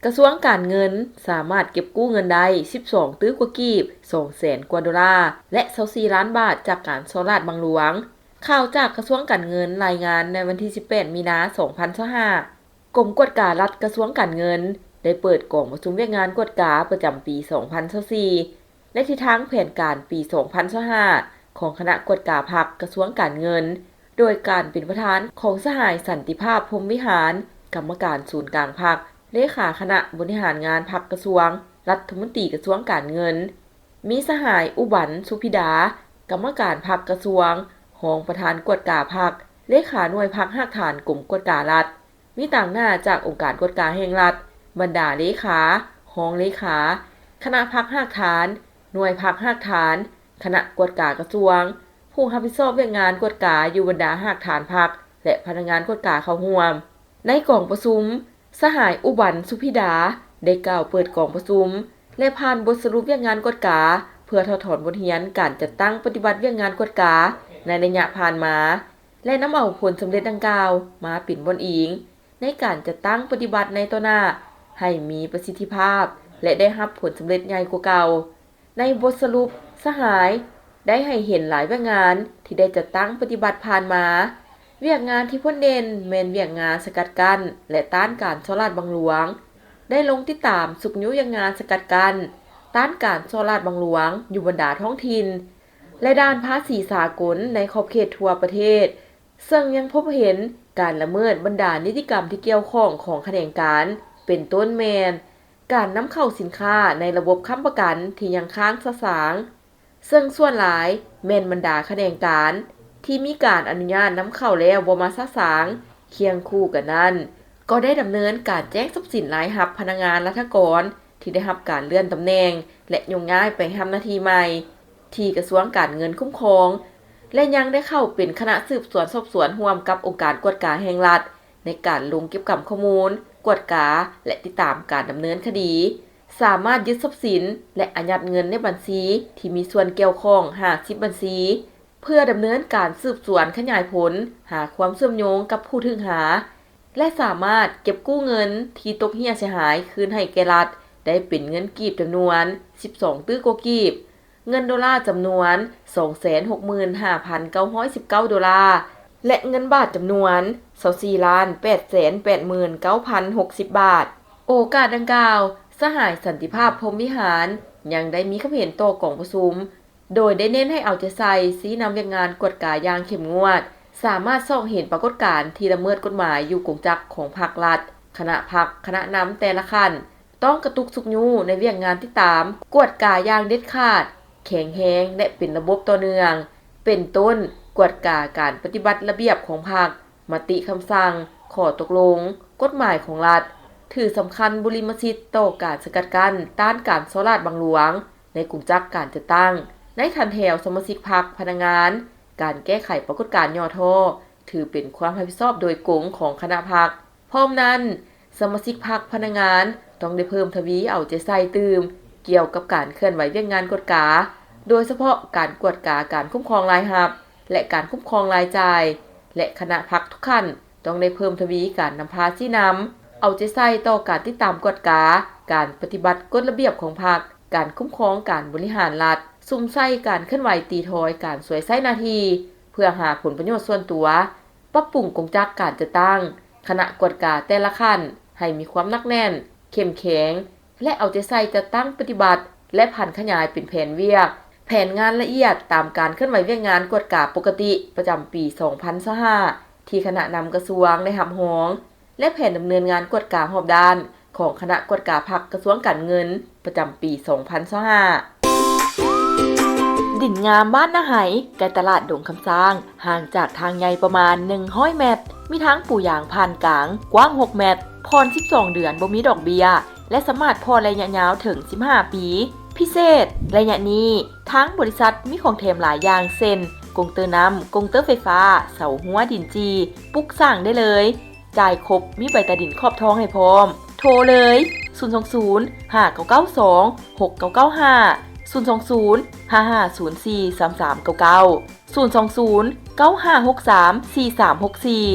ກະຊວງການເງິນສາມາດເກັບກູ້ເງິນໄດ້ສິບສອງຕື້ກວ່າກີບ, ສອງແສນກວ່າໂດລາ ແລະ ຊາວສີ່ລ້ານບາດ ຈາກການສໍ້ລາດບັງຫຼວງ. ຂ່າວຈາກກະຊວງການເງິນລາຍງານໃນວັນທີສິບແປດ ມີນາ ສອງພັນຊາວຫ້າ, ກົມກວດກາລັດກະຊວງການເງິນ ໄດ້ເປີດກອງປະຊຸມວຽກງານກວດກາປະຈຳປີສອງພັນຊາວສີ່ ແລະ ທິດທາງແຜນການປີສອງພັນຊາວຫ້າ ຂອງຄະນະກວດກາພັກກະຊວງການເງິນ ໂດຍການເປັນປະທານຂອງສະຫາຍ ສັນຕິພາບ ພົມວິຫານ ກຳມະການສູນກາງພັກ, ເລຂາຄະນະບໍລິຫານງານພັກກະຊວງ, ລັດຖະມົນຕີກະຊວງການເງິນ, ມີສະຫາຍ ອຸບັນ ສຸພິດາ ກຳມະການພັກກະຊວງ, ຮອງປະທານກວດກາພັກ, ເລຂາໜ່ວຍພັກຮາກຖານກົມກວດກາລັດ, ມີຕາງໜ້າຈາກອົງການກວດກາແຫ່ງລັດ, ບັນດາເລຂາ, ຮອງເລຂາ, ຄະນະພັກຮາກຖານ, ໜ່ວຍພັກຮາກຖານ, ຄະນະກວດກາກະຊວງ, ຜູ້ຮັບຜິດຊອບວຽກງານກວດກາຢູ່ບັນດາຮາກຖານພັກ ແລະ ພະນັກງານກວດກາເຂົ້າຮ່ວມ. ໃນກອງປະຊຸມ, ສະຫາຍ ອຸບັນ ສຸພິດາ ໄດ້ກ່າວເປີດກອງປະຊຸມ ແລະ ຜ່ານບົດສະຫຼຸບວຽກງານກວດກາ ເພື່ອຖອດຖອນບົດຮຽນການຈັດຕັ້ງປະຕິບັດວຽກງານກວດກາໃນໄລຍະຜ່ານມາ ແລະ ນຳເອົາຜົນສຳເລັດດັ່ງກ່າວມາເປັນບ່ອນອີງໃນການຈັດຕັ້ງປະຕິບັດໃນຕໍ່ໜ້າໃຫ້ມີປະສິດທິພາບ ແລະ ໄດ້ຮັບຜົນສຳເລັດໃຫຍ່ກວ່າເກົ່າ. ໃນບົດສະຫຼຸບ, ສະຫາຍໄດ້ໃຫ້ເຫັນຫຼາຍວຽກງານທີ່ໄດ້ຈັດຕັ້ງປະຕິບັດຜ່ານມາ. ວຽກງານທີ່ພົ້ນເດັ່ນແມ່ນວຽກງານສະກັດກັ້ນ ແລະ ຕ້ານການສໍ້ລາດບັງຫຼວງ, ໄດ້ລົງຕິດຕາມຊຸກຍູ້ວຽກງານສະກັດກັ້ນ, ຕ້ານການສໍ້ລາດບັງຫຼວງຢູ່ບັນດາທ້ອງຖິ່ນ ແລະ ດ່ານພາສີສາກົນໃນຂອບເຂດທົ່ວປະເທດ, ເຊິ່ງຍັງພົບເຫັນການລະເມີດບັນດານິຕິກຳທີ່ກ່ຽວຂ້ອງຂອງຂະແໜງການ, ເປັນຕົ້ນແມ່ນ ການນຳເຂົ້າສິນຄ້າໃນລະບົບຄ້ຳປະກັນທີ່ຍັງຄ້າງຊະຊາງ, ເຊິ່ງສ່ວນຫຼາຍແມ່ນບັນດາຂະແໜງການທີ່ມີການອະນຸຍາດນຳເຂົ້າແລ້ວບໍ່ມາຊະຊາງ. ຄຽງຄູ່ກັນນັ້ນ, ກໍໄດ້ດຳເນີນການແຈ້ງຊັບສິນລາຍຮັບພະນັກງານລັດຖະກອນທີ່ໄດ້ຮັບການເລື່ອນຕຳແໜ່ງ ແລະ ໂຍກຍ້າຍໄປຮັບໜ້າທີ່ໃໝ່ ທີ່ກະຊວງການເງິນຄຸ້ມຄອງ ແລະ ຍັງໄດ້ເຂົ້າເປັນຄະນະສືບສວນສອບສວນຮ່ວມກັບອົງການກວດກາແຫ່ງລັດ ໃນການລົງເກັບກຳຂໍ້ມູນ, ກວດກາ ແລະ ຕິດຕາມການດຳເນີນຄະດີ, ສາມາດຍຶດຊັບສິນ ແລະ ອາຍັດເງິນໃນບັນຊີທີ່ມີສ່ວນກ່ຽວຂ້ອງຫ້າສິບບັນຊີ ເພື່ອດຳເນີນການສືບສວນຂະຫຍາຍຜົນຫາຄວາມເຊື່ອມໂຍງກັບຜູ້ຖືກຫາ ແລະ ສາມາດເກັບກູ້ເງິນທີ່ຕົກເຮ່ຍເສຍຫາຍຄືນໃຫ້ແກ່ລັດໄດ້ເປັນເງິນກີບຈຳນວນສິບສອງຕື້ກວ່າກີບ, ເງິນໂດລາຈຳນວນສອງແສນຫົກໝື່ນຫ້າພັນເກົ້າຮ້ອຍສິບເກົ້າໂດລາ ແລະ ເງິນບາດຈຳນວນຊາວສີ່ລ້ານແປດແສນແປດໝື່ນເກົ້າພັນຫົກສິບບາດ. ໂອກາດດັ່ງກ່າວ, ສະຫາຍ ສັນຕິພາບ ພົມວິຫານ ຍັງໄດ້ມີຄຳເຫັນຕໍ່ກອງປະຊຸມ ໂດຍໄດ້ເນັ້ນໃຫ້ເອົາໃຈໃສ່ຊີ້ນຳວຽກງານກວດກາຢ່າງເຂັ້ມງວດ, ສາມາດຊອກເຫັນປາກົດການທີ່ລະເມີດກົດໝາຍຢູ່ກົງຈັກຂອງພັກລັດ, ຄະນະພັກ, ຄະນະນຳແຕ່ລະຂັ້ນ, ຕ້ອງກະຕຸກຊຸກຍູ້ໃນວຽກງານຕິດຕາມ, ກວດກາຢ່າງເດັດຂາດ, ແຂງແຮງ ແລະ ເປັນລະບົບຕໍ່ເນື່ອງ, ເປັນຕົ້ນ ກວດກາການປະຕິບັດລະບຽບຂອງພັກ, ມະຕິຄຳສັ່ງ, ຂໍ້ຕົກລົງ, ກົດໝາຍຂອງລັດ, ຖືສຳຄັນບຸລິມະສິດຕໍ່ການສະກັດກັ້ນຕ້ານການສໍ້ລາດບັງຫຼວງໃນກົງຈັກການຈັດຕັ້ງ, ໃນຖັນແຖວສະມາຊິກພັກ, ພະນັກງານ, ການແກ້ໄຂປາກົດການຫຍໍ້ທໍ້ ຖືເປັນຄວາມຮັບຜິດຊອບໂດຍກົງຂອງຄະນະພັກ. ພ້ອມນັ້ນ, ສະມາຊິກພັກ, ພະນັກງານ ຕ້ອງໄດ້ເພີ່ມທະວີເອົາໃຈໃສ່ຕື່ມກ່ຽວກັບການເຄື່ອນໄຫວວຽກງານກວດກາ, ໂດຍສະເພາະການກວດກາການຄຸ້ມຄອງລາຍຮັບ ແລະ ການຄຸ້ມຄອງລາຍຈ່າຍ ແລະ ຄະນະພັກທຸກຂັ້ນ ຕ້ອງໄດ້ເພີ່ມທະວີການນຳພາຊີ້ນຳ, ເອົາໃຈໃສ່ຕໍ່ການຕິດຕາມກວດກາການປະຕິບັດກົດລະບຽບຂອງພັກ, ການຄຸ້ມຄອງການບໍລິຫານລັດ, ສຸມໃສ່ການເຄື່ອນໄຫວຕີຖອຍການສວຍໃຊ້ໜ້າທີ່ເພື່ອຫາຜົນປະໂຫຍດສ່ວນຕົວ, ປັບປຸງກົງຈັກການຈັດຕັ້ງຄະນະກວດກາແຕ່ລະຂັ້ນໃຫ້ມີຄວາມໜັກແໜ້ນ, ເຂັ້ມແຂງ ແລະ ເອົາໃຈໃສ່ຈັດຕັ້ງປະຕິບັດ ແລະ ຜັນຂະຫຍາຍເປັນແຜນວຽກ, ແຜນງານລະອຽດຕາມການເຄື່ອນໄຫວວຽກງານກວດກາປົກກະຕິປະຈຳປີສອງພັນຊາວຫ້າ ທີ່ຄະນະນຳກະຊວງໄດ້ຮັບຮອງ ແລະ ແຜນດຳເນີນງານກວດກາຮອບດ້ານຂອງຄະນະກວດກາພັກກະຊວງການເງິນປະຈຳປີສອງພັນຊາວຫ້າ. ດິນງາມບ້ານນາໄຮ ໃກ້ຕະຫຼາດດົງຄຳຊ້າງ, ຫ່າງຈາກທາງໃຫຍ່ປະມານໜຶ່ງຮ້ອຍແມັດ, ມີທາງປູຢາງຜ່ານກາງ ກວ້າງຫົກແມັດ, ຜ່ອນສິບສອງເດືອນ ບໍ່ມີດອກເບ້ຍ ແລະ ສາມາດຜ່ອນໄລຍະຍາວເຖິງສິບຫ້າປີ. ພິເສດ, ໄລຍະນີ້ ທາງບໍລິສັດມີຂອງແຖມຫຼາຍຢ່າງ ເຊັ່ນ ກົງເຕີນ້ຳ, ກົງເຕີໄຟຟ້າ, ເສົາຮົ້ວ, ດິນຈີ່, ປຸກສ້າງໄດ້ເລີຍ, ຈ່າຍຄົບ, ມີໃບຕາດິນຂອບທອງໃຫ້ພ້ອມ. ໂທເລີຍ ສູນສອງສູນ ຫ້າເກົ້າເກົ້າສອງ ຫົກເກົ້າເກົ້າຫ້າ, ສູນສອງສູນ ຫ້າຫ້າສູນສີ່ ສາມສາມເກົ້າເກົ້າ, ສູນສອງສູນ ເກົ້າຫ້າຫົກສາມ ສີ່ສາມຫົກສີ່.